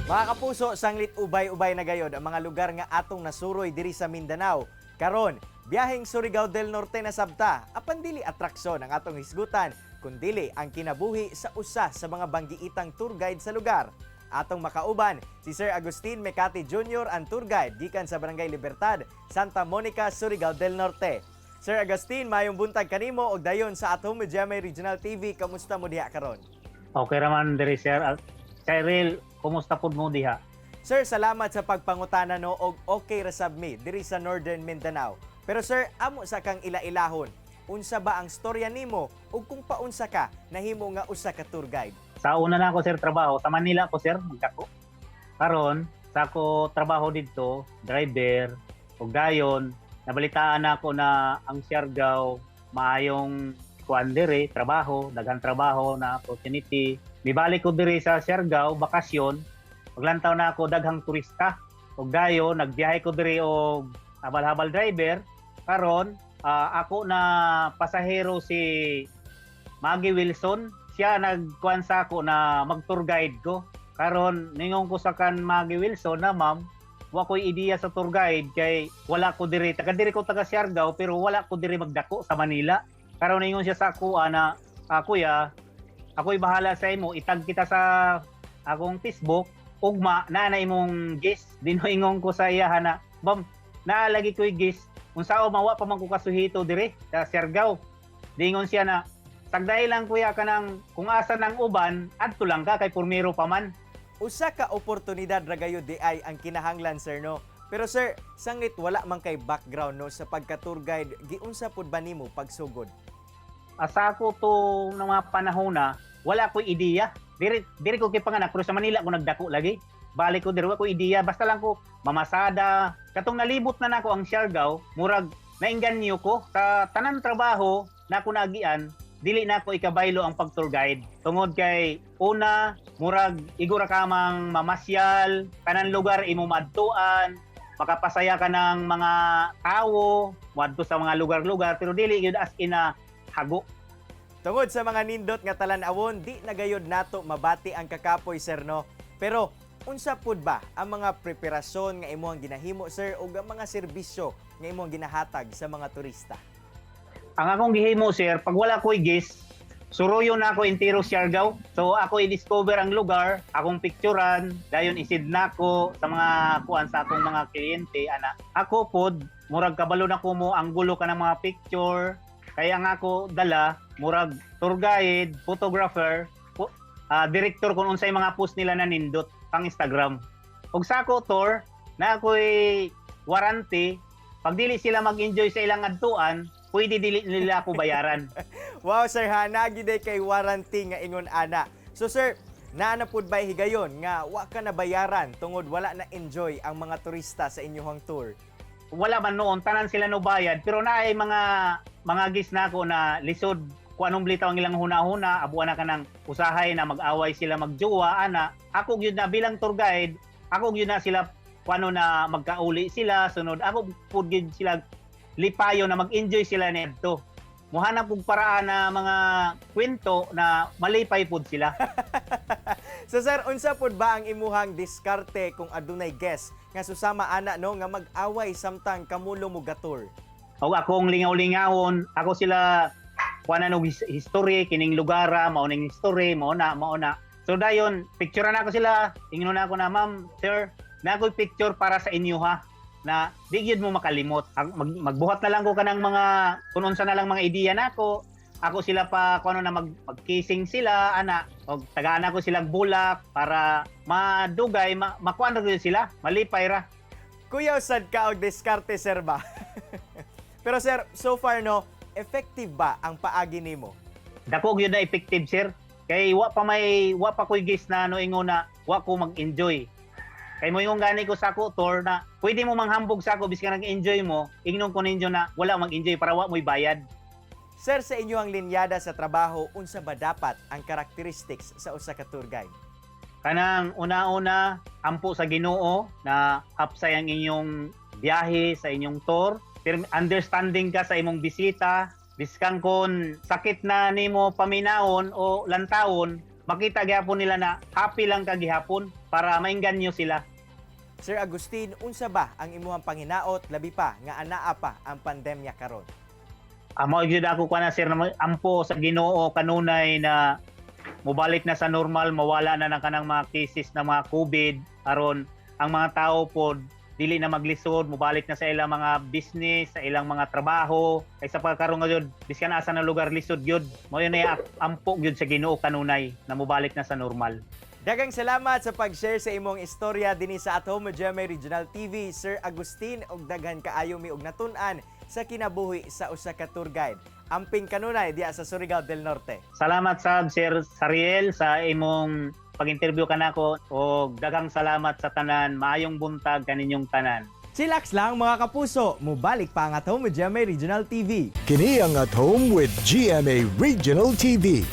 Mga kapuso, sanglit ubay-ubay na gayod ang mga lugar nga atong nasuroy diri sa Mindanao. Karon, biyaheng Surigao del Norte na sabta, apan dili atraksyon ang atong hisgutan, kundili ang kinabuhi sa usa sa mga banggiitang tour guide sa lugar. Atong makauban si Sir Agustin Mecati Jr., ang tour guide gikan sa Barangay Libertad, Santa Monica, Surigao del Norte. Sir Agustin, mayong buntag kanimo og dayon sa At Home with GMA Regional TV. Kamusta mo diha karon? Okay raman diri, sir. At Cyril, kumusta pud mo diha? Sir, salamat sa pagpangutana, no, og okay ra sab mi diri sa Northern Mindanao. Pero sir, amo sa kang ila-ilahon. Unsa ba ang storya nimo ug kung paunsa ka nahimo nga usa ka tour guide? Sa una na ako, sir, trabaho, sa Manila ko, sir, magdako. Karon, sa ako trabaho didto, driver, ug dayon nabalitaan na ako na ang Siargao maayong kuan diri, trabaho, daghan trabaho na opportunity. Mibalik ko diri sa Siargao, bakasyon, paglantaw na ako, daghang turista. Ug dayon nagbiyahe ko diri og habal-habal driver. Karon, ako na pasahero si Maggie Wilson. Siya nagkuan sa ako na mag-tour guide ko. Karon ningon ko sa kan Maggie Wilson na, "Ma'am, wa ko'y ideya sa tour guide kay wala ko diri. Taga diri ko, taga Siargao, pero wala ko diri magdako sa Manila." Karon ningon siya sa ako ana, "Kuya, ako'y bahala sa imo, itag kita sa akong Facebook, ugma na na imong guest." Dinoingon ko sa iya na, "Ma'am, naa lagi ko'y guest, unsa mawa pa man ko kasuhito diri sa Siargao." Dingon siya na, "Sagday lang, kuya, kanang kung asa ng uban, adto lang ka kay purmiro pa man." Usa ka oportunidad ra gayud di ay ang kinahanglan, sir, no. Pero sir, sanglit wala man kay background, no, sa pagka tour guide, giunsa pud ba nimo pagsugod? Asa ko to ng mga panahon na wala ko'y ideya. Diri diri ko kay panganak pero sa Manila ko nagdako lagi. Balik ko diri, wa ko ideya, basta lang ko mamasada. Katong nalibot na nako ang Siargao, murag nainganyo ko sa tanan trabaho na ako naagian, dili na ako ikabaylo ang pag tour guide. Tungod kay una, murag igura ka mang mamasyal, tanan lugar imo maadtuan, makapasaya ka ng mga tawo, moadto sa mga lugar-lugar, pero dili gyud as in na hago. Tungod sa mga nindot nga talan-awon, di na gayod nato mabati ang kakapoy, sir, no. Pero unsa pud ba ang mga preparasyon nga imong ginahimo, sir, ug ang mga serbisyo nga imong ginahatag sa mga turista? Ang akong gihimo, sir, pag wala ko'y guest, suroyo na ako entero Siargao. So ako i-discover ang lugar, akong picturean, dayon i-send nako sa mga kuan sa akong mga kliyente ana. Ako pod murag kabalo na ko mo ang gulo ka ng mga picture. Kaya ang ako dala murag tour guide, photographer, director kung unsay mga post nila na nindot pang Instagram. Ug sa ako tour, na ako'y warranty, pag dili sila mag-enjoy sa ilang adtuan, pwede dili nila ako bayaran. Wow, sir ha, naa gyud kay warranty nga ingon ana. So sir, naa na pud ba higayon nga wa ka na bayaran tungod wala na enjoy ang mga turista sa inyong tour? Wala man noon, tanan sila no bayad, pero naay mga guest na ako na lisod kung anong blitaw ang ilang huna-huna, abuan na ka ng usahay na mag-away sila magjowa, ana. Ako gyud na bilang tour guide, ako gyud na sila kung ano na magkauli sila, sunod ako pud gyud sila lipayo na mag-enjoy sila nito. Muhanap og paraan na mga kwento na malipay pud sila. So sir, unsa pud ba ang imuhang diskarte kung adunay guest nga susama ana, no, nga mag-away samtang kamulo mo ga-tour? O akong lingaw-lingawon, ako sila kuan og history kining lugara, mao ning history, mao na, mao na. So dayon, picture na ako sila, ingnon na ako na, "Ma'am, sir, na ako'y picture para sa inyo ha," na di gyud mo makalimot. Magbuhat na lang ko kanang mga kung unsa na lang mga ideya nako. Ako sila pa kung ano na mag-kissing sila ana og tagaan ako silang bulak para madugay makuan ra gyud sila, malipay ra. Kuyaw sad ka og diskarte, sir, ba? Pero sir, so far, no, effective ba ang paagi nimo? Dako gyud na effective, sir. Kay wa pa may wa pa koy guest na no ingon na wa ko mag-enjoy. Kay mo yung gani ko sa ako tour na pwede mo manghambog sa ako biskan nag-enjoy mo, ingnon ko ninyo na wala mag-enjoy para wa mo'y bayad. Sir, sa inyo ang linyada sa trabaho, unsa ba dapat ang characteristics sa usa ka tour guide? Kanang una-una, ampo sa Ginoo na hapsay ang inyong biyahe sa inyong tour. Pero understanding ka sa imong bisita, biskan kon sakit na nimo paminawon o lantawon, Makita gihapon nila na happy lang ka gihapon para maingganyo sila. Sir Agustin, unsa ba ang imuhang panghinaot, labi pa nga anaa pa ang pandemya karon? Amo gyud ako kuan na, sir, na ampo sa Ginoo kanunay na mobalik na sa normal, mawala na ng kanang mga cases na mga COVID aron ang mga tao pod dili na maglisod, mobalik na sa ilang mga business, sa ilang mga trabaho. Kay sa pagkaron nga gyud, biskan asa na lugar, lisod gyud. Mao yun ay ampo gyud sa Ginoo kanunay na mobalik na sa normal. Daghang salamat sa pag-share sa imong istorya dinhi sa At Home with GMA Regional TV, Sir Agustin, og daghan kaayo mi og natun-an sa kinabuhi sa usa ka tour guide. Amping kanunay diha sa Surigao del Norte. Salamat sab, Sir Sariel, sa imong pag-interview kanako og daghang salamat sa tanan. Maayong buntag kaninyong tanan. Chillax lang, mga kapuso, mubalik pa ang At Home with GMA Regional TV. Kini ang At Home with GMA Regional TV.